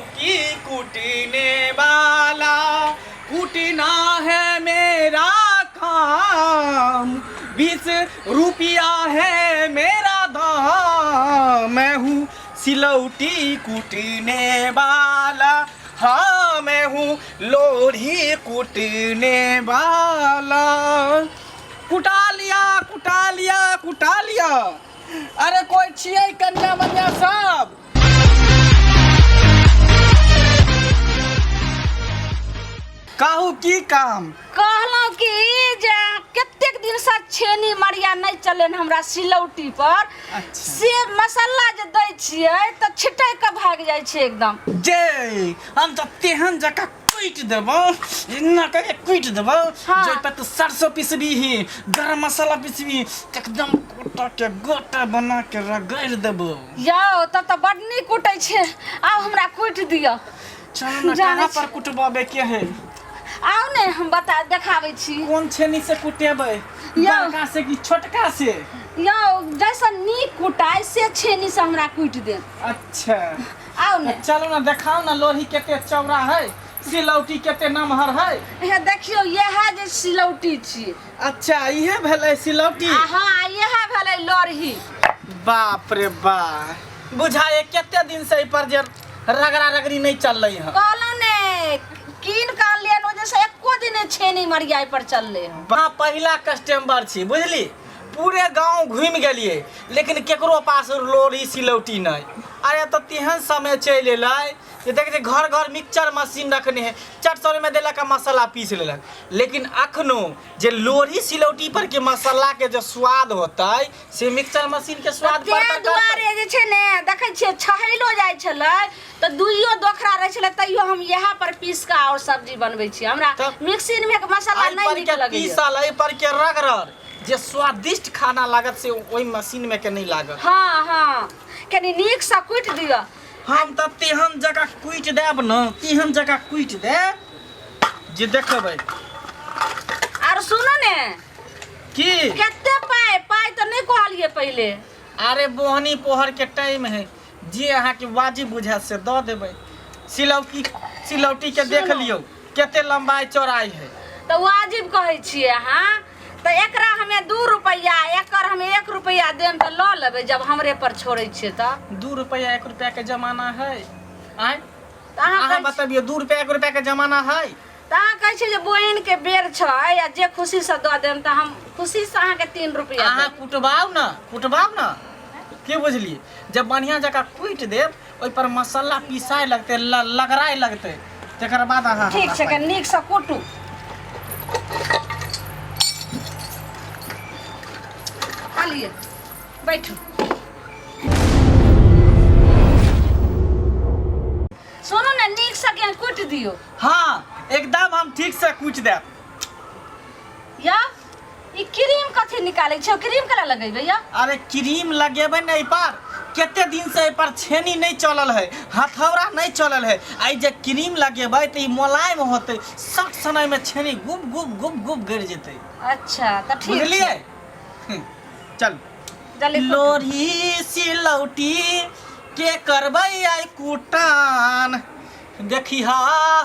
सिलौटी कूटने वाला, कूटना है मेरा काम, 20 रुपया है मेरा दाम, मैं हूँ सिलौटी कूटने वाला, हाँ मैं हूँ लोढ़ी कूटने वाला। कुटा लिया, कुटा लिया, कुटा लिया। अरे कोई छियै कन्या मन्या सब? कहू की काम? कहलहुँ कि जे कतेक दिनसँ छेनी मरिया नहि चलनि हमरा सिलौटी पर। अच्छा। से मसाला जे दै छियै तऽ छिटकि कऽ भागि जाइ छै एकदम। जे हम तऽ तेहन जकाँ कुटि देबौ, एना कऽ कुटि देबौ। हाँ। जाहि पर तू सरसों पिसबीही, गरम मसाला पिसबी, एकदम गोटा के गोटा बना के रगड़ि देबौ। यौ, तब तऽ बड नीक कुटै छै। आउ, हमरा कुटि दिअ। चल ना। जानै कहाँ छी। पर कुटबाबे के है? आउ ने, हम बता देखाबै छी। कोन छेनी से कुटेबै? यौ। बड़का से कि छोटका से? यौ, जैसे नीक कुटाइ से छेनी से हमरा कुटि देब। अच्छा। आउ ने। चलो ना, देखाओ ना लोही कते चौड़ा है, सिलौटी कते नमहर है। हे देखियौ, इएह जे सिलौटी छी। अच्छा, इहे भेलै सिलौटी? आ हँ, इएह भेलै लोरही। बाप रे बा, बुझाए कते दिन से एहि पर जे रगड़ा रगड़ी नहीं चललै हँ। कहलहुँ ने, कीन कऽ अनलियन, ओहि से एको दिन नहि छेनी मरियाइ पर चललै हँ। बा, पहिला कस्टमर छी बुझली। पूरे गांव घूमि गेलियै लेकिन केकरो पास लोढ़ी सिलौटी नहि। अरे तऽ तेहन समय चलि एलै जे देखै छियै घर घर मिक्सचर मशीन रखने है, चट सए में देलक आ मसाला पीस लेलक। लेकिन अखनो जे लोढ़ी सिलौटी पर के मसाला के जे स्वाद होतै से मिक्सचर मशीन के स्वाद तें पर करतै। दुआरे जे छै ने, देखै छियै, छहैलो जाइ छलै तऽ दुइयो दोखरा रहै छलै, तैयो हम इएह पर पीस कऽ आओर सब्जी बनबै छियै। हमरा तब मिक्सी में के मसाला एहि नहि पर नीक के लगैए। पीसल, एहि पर के रगड़ल जे स्वादिष्ट खाना लागत से ओहि मशीन में के नहीं लागत। हाँ हाँ, कनी नीक से कुटि दिअ। हम तऽ तेहन जगह कुटि देब न, तेहन जगह कुटि देब जे देखबै। आर सुनू ने। की? कते पाइ? पाइ तऽ नहि कहलियै पहिले। अरे बोहनी पोहर के टाइम है, जे अहाँके वाजिब बुझायत से दऽ देबै। सिलौटी सिलौटी के देख सुनू। लियौ कते लंबाई चौड़ाई है। तऽ वाजिब कहै छियै अहाँ तऽ एकरा हमे 2 रुपैआ, एकर हमे 1 रुपैआ देम तऽ लऽ लेबै, जब हमरे पर छोड़ै छियै तऽ। 2 रुपैआ 1 रुपैआ के जमाना है आँय? तऽ अहाँ अहाँ कहै छी- बतबियौ, 2 रुपैआ 1 रुपैआ के जमाना है? तऽ अहाँ कहै छियै जे बहिन के बेर छै आ जे खुशीसँ दऽ देम, तऽ हम खुशीसँ अहाँके 3 रुपैआ अहाँ देब। कुटबाउ ने, कुटबाउ ने, की बुझलियै? जब बढ़िआँ जकाँ कुटि देब, ओहि पर मसाला पिसाय लगतै, लगराय लगतै, तकर बाद अहाँ ठीक हमरा छै, पाइ कनि नीकसँ कुटू। आलिए, बैठू। सुनू ने, नीकसँ के कुटि दियौ। हाँ, एकदम हम ठीक से कुटि देब। या ई क्रीम कथी निकालै छै? क्रीम केना लगेबै या? अरे क्रीम लगेबै ने एहि पर। कते दिन से एहि पर छेनी नहीं चलल है, हथौड़ा नहीं चलल है। आई जे क्रीम लगेबै तऽ ई मोलायम होतै, सट समय में छेनी गुप गुप गुप गुप गिर जेतै। अच्छा, तऽ ठीक छै। बुझलियै? चल। जल्दी कुटू। लोढ़ी सिलौटी के करबै आई कुटान, देखिहा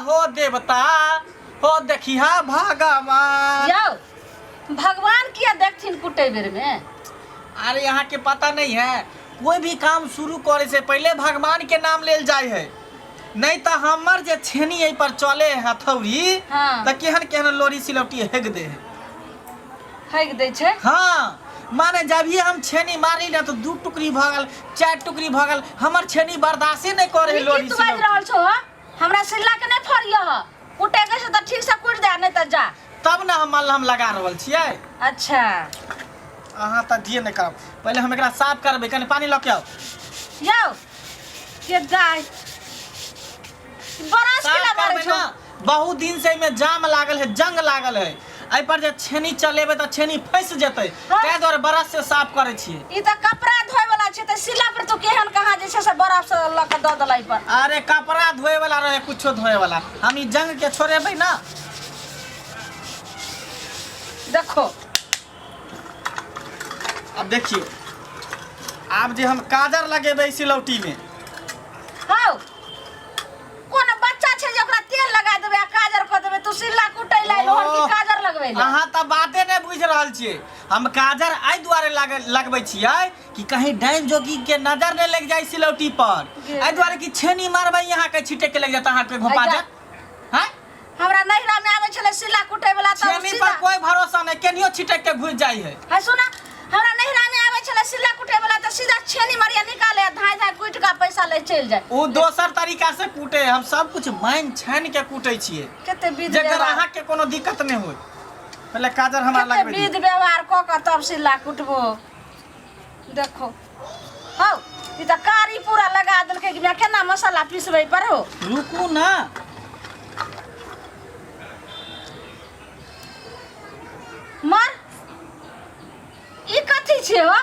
हो देवता हो, देखिहा भगवान। यौ, भगवान किया देखथिन कुटै बेर में? अरे यहाँ के पता नहीं है, कोई भी काम शुरू करे से पहले भगवान के नाम लेल जाय है। नहीं तो हमर जे छेनी एहि पर चले है हथौड़ी। हाँ। तऽ केहन केहन लोरी सिलौटी हेग दे है। हेग दै छै? हाँ, माने जब ही हम छेनी मारी ना तो 2 टुकड़ी भऽ गेल, 4 टुकड़ी भऽ गेल। हमर छेनी बर्दाश्ते नहीं करे है ई की लोरी तू बाजि सिलौटी। रहल छौ हँ? हमरा सिल्ला के नहि फड़ियह। कुटै के छै तऽ ठीक से कुटि दे, नहि तऽ जा। तब ने हम मलहम लगा रहल छियै। अच्छा। अहाँ तऽ दिए नहि करब। पहिले हम एकरा साफ करबै, कनि पानी लऽ के आउ। यौ के दाइ, बरस साफ केला मारै करबै छौ? ना, बहुत दिन से एहिमे जाम लागल है, जंग लागल है। एहि पर जे छेनी चलेबै तऽ छेनी फँसि जेतै। हाँ। ताहि दुआरे बरस से साफ करै छियै। ई तऽ कपड़ा धोए वाला छै, तऽ सिला पर तू केहन कहाँ जे छै से बरफ से लऽ के दऽ देलै पर। अरे कपड़ा धोए वाला रहे, कुछो धोए वाला, हम ई जंग के छोड़ेबै ना। देखो। अब देखियो, आब जे हम काजर लगेबै सिलौटी में। हौ। सिल्ला कुटै ला एलहो हन कि ओह। काजर लगबै ला? अहाँ तऽ बाते नहि बुझि रहल छियै। हम काजर एहि दुआरे लगबै छियै कि कहीं डाइन जोगी के नजर नहि लागि जाय सिलौटी पर। गे। एहि दुआरे कि छेनी मारबै अहाँके छिटक के लागि जायत, अहाँके घोपा अच्छा। जायत। हैं? हमरा नैहरा में आबै छलै सिल्ला कुटै वाला तऽ छेनी सीधा पर कोई भरोसा नहि, केनियो छिटक के घुसि जाइ है। है सुना, हमरा नैहरा में आबै छलै सिल्ला कुटै वाला तऽ सीधा छेनी मरिया निकाले आ धाय धाय कुटि कऽ पैसा लै चलि जाय। ओ दोसर तरीका से कूटे, हम सब कुछ मानि छानि के कूटे छियै कते विध जेकर व्यवहार, अहाँके कोनो दिक्कत नहि होय। पहिले काजर हमरा कते लगबै दियौ। विध व्यवहार कऽ कऽ तब सिल्ला कुटबो। देखो हौ, ई तऽ कारी पूरा लगा देलकै कि केना मसाला पिसबै पर हो। रुकू ना। मर, ई कथी छियै हो?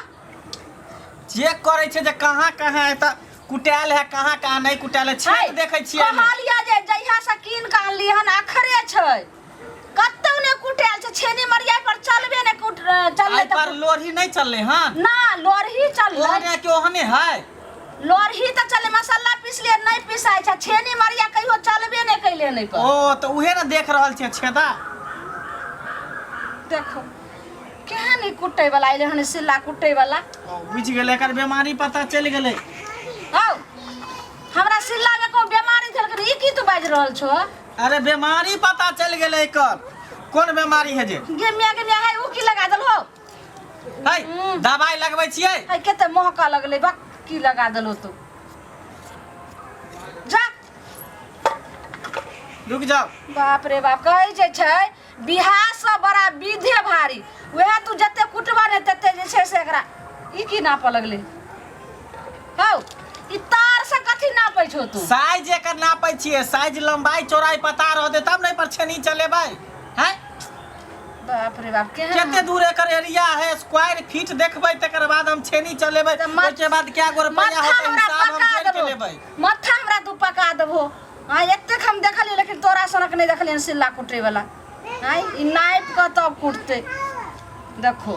चेक करै छै जे कहाँ कहाँ एतऽ कुटायल है, कहाँ कहाँ नहि कुटायल है। छेद देखै छियै एहिमे। कहलियै जे जहिया से कीन कऽ अनली हन अखरे छै, कतौ ने कुटायल छै। छेनी मरिया पर चलबे ने कुट चललै एहि पर तऽ लोढ़ी नहि चललै हन। ना, लोरही चललै। ओहने के ओहने है। लोरही तऽ चललै, मसाला पिसलियै नहि पिसाइ छै। छेनी मरिया कहियो चलबे नहि कैले नहि पर। ओ तऽ उहे ने देख रहल छियै छेदा। देखो केहन ई कुटै वाला अइलै हन सिल्ला कुटै वाला। ओ बुझि गेलै, एकर बीमारी पता चलि गेलै। हौ, हमरा सिल्ला में कोनो बीमारी भेल? ई की तू बाजि रहल छो? अरे बीमारी पता चलि गेलै एकर, कोन बीमारी है जे। गे मिया, गे मिया, है ऊ की लगा देलहो? है हम्म। दवाई लगबै छियै। है कते महका लगलै, बक की लगा देलहो तू? जा। रुक जाओ। बाप रे बाप, कहै जे छै बियाह से बड़ा विधे भारी। वएह तू जते कुटबा ने तते जे छै से एकरा ई की नापऽ लगलै हौ? ई तार से कथी नापै छौ तू? साइज एकर नापै छियै, साइज लंबाई चौड़ाई पता रहतै तब ने एहि पर छेनी चलेबै। हैं? बाप रे बाप, केहन कते दूर एकर एरिया है, स्क्वायर फीट देखबै तकर बाद हम छेनी चलेबै। तऽ ओहिके बाद क्या गो रुपैआ मत्था होतै हमरा हिसाब हम पका जोड़ि के देबो। लेबै। मत्था हमरा तू पका देबो। हाँ, एतेक हम देखलियै लेकिन तोरा सनक नहि देखलियै सिल्ला कुटै वाला। आँय, ई नापि कऽ तब कुटतै। देखो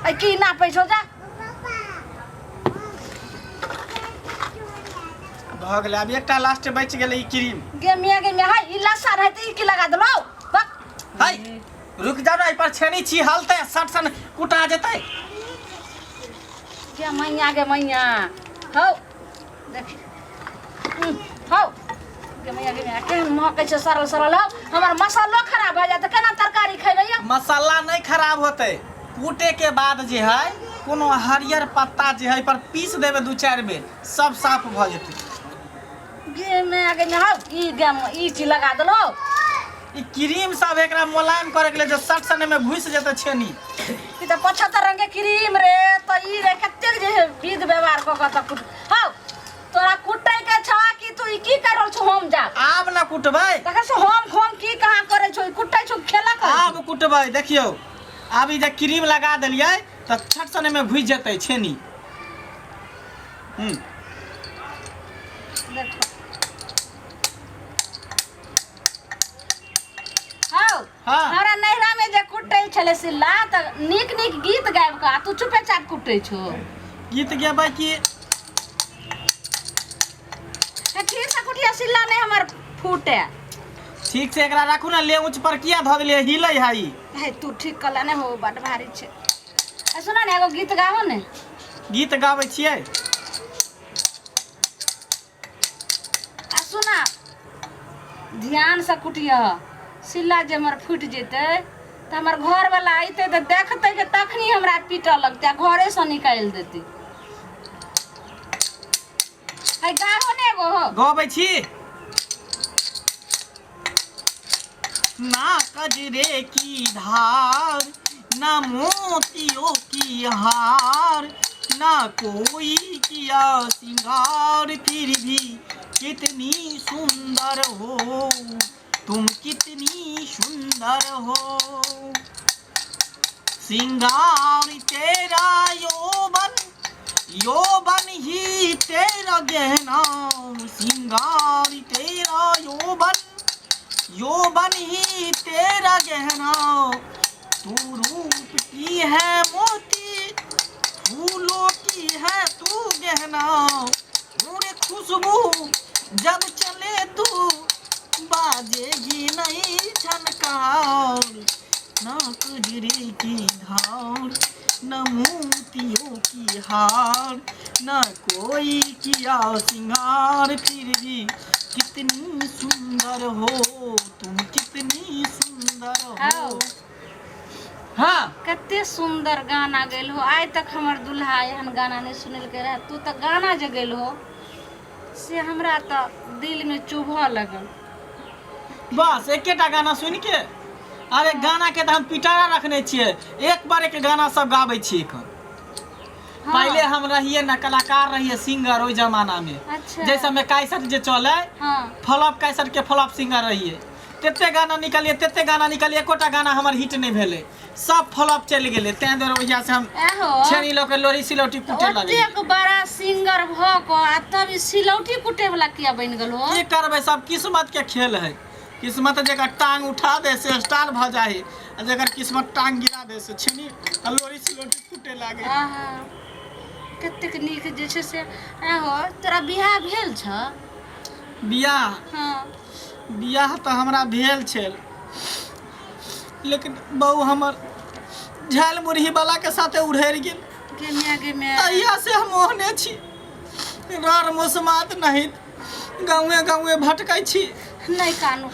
आ की नापै छौ? जा। भऽ गेलै, आब एकटा लास्ट बचि गेलै ई क्रीम। गे मिया, गे मिया, हाय ई लस्सा रहै तऽ ई की लगा देलौ? बक। हाय, रुक जाओ ना, एहि पर छेनी छी हलतै सट सन कुटा जेतै। गे मैया, गे मैया, हौ देखी। हौ गे मैया, गे मैया, केहन महकै छै सरल सरल। हौ, हमर मसालो खराब भए जायत, केना तरकारी खैबै यौ? मसाला नहि खराब होतै। कूटे के बाद जे है कोनो हरियर पत्ता जे है पर पीस देबै दू चारि बेर, सब साफ भऽ जेतै। गे मैया, गे मैया, हौ ई गे ई चीज लगा देलहो? ई क्रीम सब एकरा मोलायम करे के लेल जे सट सने में घुसि जेतै छेनी। ई तऽ 75 रंग के क्रीम रे तऽ ई रे, कतेक जे है विध व्यवहार कऽ कऽ तऽ कुट। हौ, तोरा कुटै के छौ कि तू ई की कर रहल छौ? हम जा। आब ना कुटबै। तखन से हम खोम की कहाँ करै छौ? ई कुटै छौ, खेला करै छौ? आब कुटबै, देखियौ आब ई जे क्रीम लगा देलियै तऽ छट सने में घुसि जेतै छेनी। देखो हौ। हाँ। हमरा नैहरा में जे कुटै छलै सिल्ला तऽ नीक नीक गीत गाबि कऽ, आ तू चुपे चाप कुटै छौ। गीत गेबै कि? ए, ठीक से कुटिया सिल्ला नहि हमर फूटे। ठीक से एकरा राखू ने, ले ऊँच पर किया धऽ देलियै, हिलै है ई। हे, तू ठीक कला नहि हो, बड भारी छै। ए, सुना ने, एगो गीत गाबो ने। गीत गाबै छियै। आ सुना, ध्यान से कुटियह सिल्ला, जे हमर फूटि जेतै तऽ हमर घरवला अयतै तऽ देखतै के तखनी हमरा पीटऽ लगतै आ घरेसँ निकालि देतै। है गाहो ने एगो हो। गबै छी। ना कजरे की धार, ना मोतियों की हार, ना कोई किया सिंगार, फिर भी कितनी सुंदर हो तुम, कितनी सुंदर हो। सिंगार तेरा यौवन, यौवन ही तेरा गहना। सिंगार तेरा यौवन, यौवन ही तेरा गहना। तू रूप की है मोती, फूलों की है तू गहना। पूरे खुशबू जब चले तू बाजार। बाजेगी नहीं झनकार, न कुजरे की धार, न मोतियों की हार, न कोई किया सिंगार, फिर भी कितनी सुंदर हो तुम, कितनी सुंदर हो। आओ। हाँ। कते सुंदर गाना गेल हो। आइ तक हमर दुल्हा एहन गाना नहि सुनेलकै रहे। तू तऽ गाना जे गेल हो से हमरा तऽ दिलमे चुभऽ लगल। बस एकेटा गाना सुनि के? अरे गाना के तऽ हम पिटारा रखने छियै, एक बार एक गाना सब गाबै छियै एखन। पहिले हम रहियै ने कलाकार रहियै, सिंगर ओहि जमाना में। जै समय कैसेट जे चलै, फ्लॉप कैसेट के फ्लॉप सिंगर रहियै। तते गाना निकालियै, तते गाना निकालियै, एकोटा गाना हमर हिट नहि भेलै, सब फ्लॉप चलि गेलै। तैं दुआरे ओहिया से हम एहो छेनी लऽ के लोरी सिलौटी कुटे लगलियै। ओतेक बड़ा सिंगर भऽ कऽ आ तब ई सिलौटी कुटे वाला किया बनि गेल हो? की करबै, सब किस्मत के खेल है। किस्मत जेकर टांग उठा दे से स्टार भऽ जाइ, आ जेकर किस्मत टांग गिरा दे से छेनी आ लोरी सिलौटी कुटे लागे। आहा, कतेक नीक जे छै से। एहो, तोरा बियाह भेल छ? बियाह? हाँ। बियाह तऽ हमरा भेल छल, लेकिन बहू हमर झाल मुरही वाला के साथे उड़ेर गेल। गे माय, गे माय। तहिया से हम ओहने छी, रर मुसमात नहीं, गाँवे गाँवे भटकै छी। नहि कानू,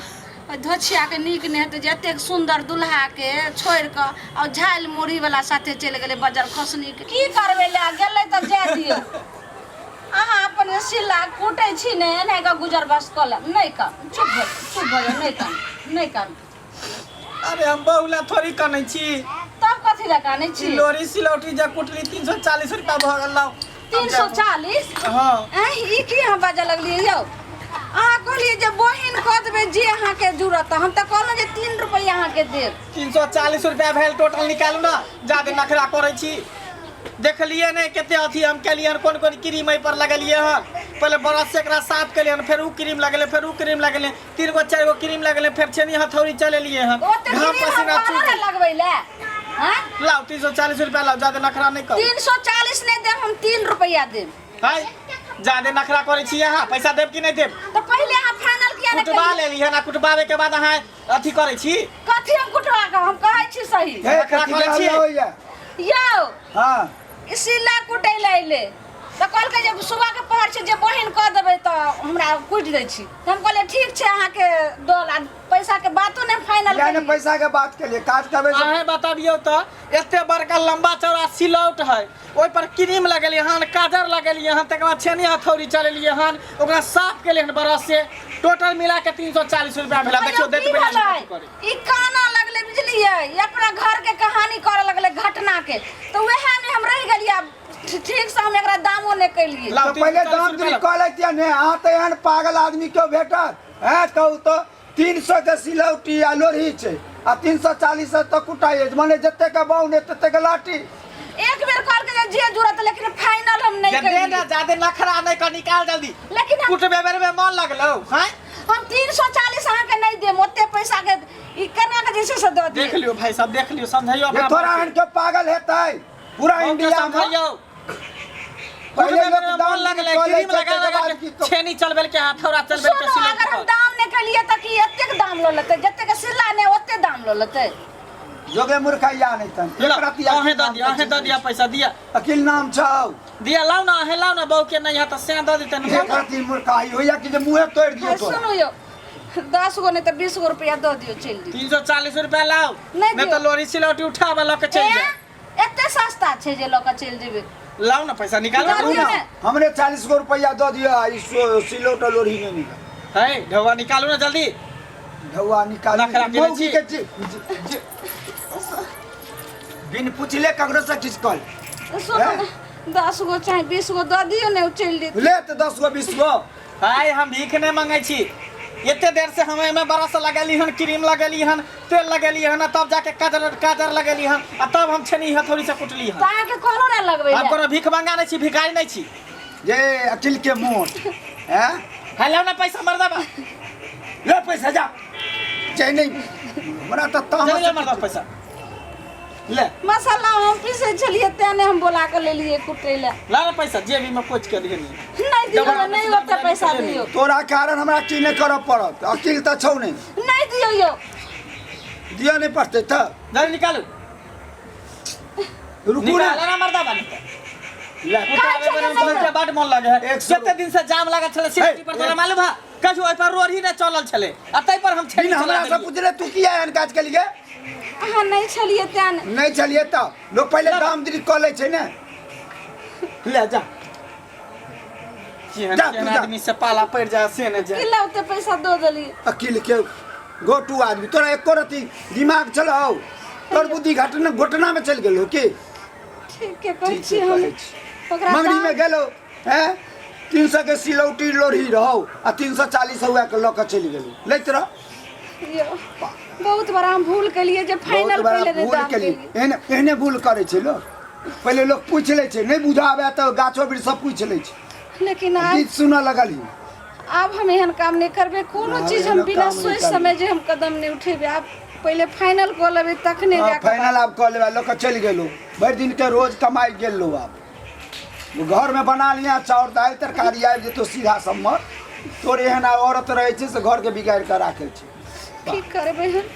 ओहि धोछियाके नीक नहि हेतै जे एतेक सुन्दर दुल्हाके छोड़ि कऽ आ झालि मुरही वाला साथे चलि गेलै बजर खसनीके। की करबै, लए गेलै तऽ जाय दियौ। अहाँ अपन सिला कूटै छी ने, एना कऽ गुजर बस कऽ लेब। नहि कानू, चुप भऽ जाउ, चुप भऽ जाउ, नहि कानू, नहि कानू। अरे हम बहुला थोड़ी कनै छी। तब कथी लए कानै ई छी? लोरी सिलौटी जे कुटली 340 रुपया भऽ गेल, लाउ। 340? हाँ। ऐं, ई की अहाँ बाजऽ लगलियै यौ? अहाँ कहलियै जे बहिन कऽ देबै जे अहाँके जुड़त, हम तऽ कहलहुँ जे 3 रुपैआ अहाँके देब। 340 रुपया भेल टोटल, निकालू ने। जादे नखरा करै छी। देखलियै नहि कते अथी हम केलियै हन, कोन कोन क्रीम एहि पर लगेलियै हन। पहिले ब्रश से एकरा साफ केलियै हन, फेर उ क्रीम लगेलियै, फेर उ क्रीम लगेलियै, तीन गो चारि गो क्रीम लगेलियै, फेर छेनी हथौड़ी चलेलियै हन। ओते घाम क्रीम हम पसीना कहलहुँ चूसि ने लगबै लए। हाँ? लाउ 340 रुपया लाउ, जादे नखरा नहि करू। 340 नहि देब हम, 3 रुपैआ देब। है जादे नखरा करै छी अहाँ। पैसा देब कि नहि देब? तऽ पहिले अहाँ फाइनल किया नहि कुटबा केलियै? लेली हन आ कुटबाबे के बाद अहाँ अथी करै छी। कथी हम कुटवा के? हम कहै छी सही। हे, नखरा कथी करै के छी? हल्ला होइया? यौ। हाँ। ई सिला कुटै लए अयलै तऽ कहलकै जे सुबहके पहर छै जे बहिन कऽ देबै तऽ हमरा कुटि दै छी। तऽ हम कहलियै ठीक छै अहाँके दऽ, आ पैसाके बातो नहि फाइनल किया ने केलियै। पैसा के बात केलिए काज करबै से। अहें बतबियौ तऽ एते बड़का लंबा चौड़ा सिलौट है, ओहि पर क्रीम लगेलियै हन, काजर लगेलियै हन, तकर बाद छेनी हथौड़ी चलेलियै हन, ओकरा साफ केलियै हन ब्रश से, टोटल मिला के 340 रुपया भेला। देखियौ की दैत बेरिया भेलै? कथी करै। ई काना लगलै बुझलियै, ई अपना घर के कहानी करऽ लगलै घटना के, तऽ वएह में हम रहि गेलियै। आब ठीक से हम एकरा दामो नहि केलियै। लाउ, तऽ पहिले 340 दाम रुपया दूरी लाउ। कऽ लैतियै ने। अहाँ तऽ एहन पागल आदमी केओ भेटत? हैं, कहू तऽ, 300 के सिलौटी आ लोढ़ी छै आ 340 तऽ कुटाइ अछि, मने जतेक बाउन है ततेक लाठी। एक बेर कहलकै जे जे जुड़त, लेकिन फाइनल हम नहि जे दे केलियै। ने, जादे नखरा नहि कर, निकाल जल्दी। लेकिन हम कुटबे बेर में मन लगलौ हैं। हम 340 अहाँके नहि देब ओते पैसा के। ई केना के जे छै से दऽ देख दिअ। लियौ भाई साहब, देख लियौ, समझाइयो ये अपना थोड़ा बाप के। एहन के पागल हेतै पूरा बाप के इंडिया में? समझाइयो। पहिले कुटबे लोक बेर में दाम मन लगलै, कऽ लै क्रीम छै, लगा तकर लगा बाद के की कऽ- छेनी चलबेल के हथौड़ा चलबेल के सुनू, सिलौट अगर हम पर। दाम नहि केलियै तऽ की एतेक दाम लऽ लेतै? जतेक सिला नहि ओते दाम लऽ लेतै। जोगे मूर्खैया नहि तन लो, एक रतिया अहें के दऽ नाम दिअ, अहें दऽ दिअ, पैसा दिअ। अकिल नाम छौ। दिअ, लाउ ने, अहें लाउ ने। बहू के नहि है तऽ सैं दऽ देतै ने। एक रति मूर्खाई होइया कि जे मुँहे तोड़ि दियौ हे, तोरा। सुनू यौ, 10 गो नहि तऽ 20 गो रुपया दऽ दियौ, चलि दियौ। 340 रुपया लाउ, नहि नहि दियौ। तऽ लोरी सिलौटी उठाबऽ लऽ के चलि ए, जाउ। एते सस्ता छै जे लऽ कऽ चलि जेबै? लाउ ने पैसा, निकालू दऽ ने। दियौ ने। हमरे 40 गो रुपया दऽ दिअ आ ई सिलौट आ लोढ़ी नहि निकाल। है ढौआ निकालू ने जल्दी। ढौआ निकालू। नखरा केने मौगी छी। के बिन पुछले ककरो से किछु कल। सुनू ने, 10 गो चाहे 20 गो दऽ दियौ ने, ओ चलि जेतै। ले तऽ 10 गो 20 गो। हाय, हम भीख नहि मंगै छी। एते देर से हम एहिमे ब्रश लगेली हन, क्रीम लगेली हन, तेल लगेली हन, आ तब जाके काजर काजर लगेली हन, आ तब हम छेनी हथौड़ी से कुटली हन। तऽ अहाँके कहलहुँ ने लगबै हम लए। कोनो भीख मंगा नहि छी, भिखारी नहि छी। जे अकिल के मोट हैं। हेलो ने पैसा मर्दबा। ले पैसा, जा। जे नहीं हमरा तऽ तामस। जल्दी मर्दबा पैसा। ले। मसाला हम पीसै छलियै तें नहि हम बोला कऽ लेलियै कुटै लए। ला ना पैसा जेबी में पोछ के दिहे नहीं। नहि दियौ, नहि ओते पैसा दियौ। तोरा कारण हमरा की नहि करऽ पड़त, अकिल तऽ छौ नहि। नहि दियौ यौ। दिअ नहि पड़तै तऽ। जल्दी निकालू। रुकू ना। निकाल ना मर्दा बानी। ले। उतारे बने में बहुत बड मन लगे है। एक सौ। कते दिन से जाम लागल छले सिटी पर, तोरा मालूम है कछु ओहि पर रोड ही नहि चलल छले आ ताहि पर हम छेली बिन चला हमरा से देलियै। पूछले तू किया एहन काज केलियै? अहाँ नहि छलियै तें नहि। नहि छलियै तऽ लोक पहिले दाम दृढ़ कऽ लै छै ने। ले जा। केहन जा, तू केहन जा। आदमी से पाला पड़ि जाय से नहि जाय। की ला ओते पैसा दऽ देलियै? अकिल के गोटू आदमी, तोरा एको रति दिमाग छलौ? तोर बुद्धि घटना घोटना में चलि गेलो की? ठीक के कहै ठीक छी छै, हम। कहै छी। ओकरा मंगनी दाम- में गेलो हैं, 300 के सिलौटी लोढ़ी रहौ आ 340 हुआ के लऽ कऽ चलि गेलौ, लैत रह। यौ, बहुत बड़ा हम भूल केलियै जे बहुत फाइनल बड़ा पहिले नहि भूल दाम केलियै। देलियै। एहने एहने भूल करै छै लोक। पहिले लोक पूछि लै छै, नहि बुझाबै तऽ गाछो वृक्ष सब पूछि लै छै। लेकिन आब गीत सुनऽ लगलही। आब हम एहन काम नहि करबै कोनो आब चीज, हम एहन बिना काम नहि सोचि करबै। समझ हम कदम नहि उठेबै। आब पहिले फाइनल कऽ लेबै तखने हाँ, जा कऽ। फाइनल आब कऽ लेबै। लऽ कऽ चलि गेलहुँ, भरि दिनके रोज कमाइ गेलहुँ, आब घरमे बना लिअ चाउर दालि तरकारी, आबि जेतौ सीधा सम्मर। तोर एहन औरत रहै छै से घरके बिगाड़ि कऽ राखै छै। की करबै हम?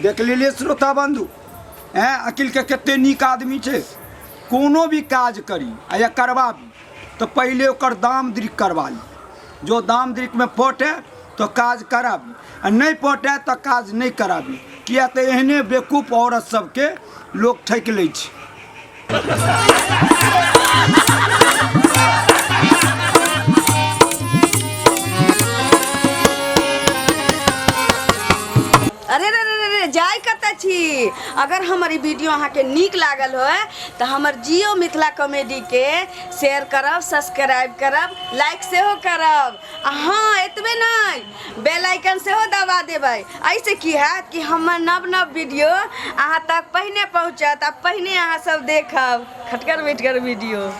देख लेलियै श्रोता बन्धु, हैं अकिलके कते नीक आदमी छै। कोनो भी काज करी आ या करबाबी तऽ पहिले ओकर दाम दृक करबा ली। जो दाम दृकमे पटए तऽ काज कराबी आ नहि पटए तऽ काज नहि कराबी, किया तऽ एहने बेकूफ औरत सबके लोक ठकि लै छै। अरे रे रे रे रे, जाय कतऽ छी? अगर हमर ई वीडियो अहाँके नीक लागल होय तऽ हमर जियो मिथिला कॉमेडीके शेयर करब, सब्सक्राइब करब, लाइक सेहो करब आ हँ, एतबे नहि, बेल आइकन सेहो दबा देबै। एहिसँ की हैत कि हमर नव नव वीडियो अहाँ तक पहिने पहुँचत आ पहिने अहाँ सब देखब खटगर मिठगर वीडियो।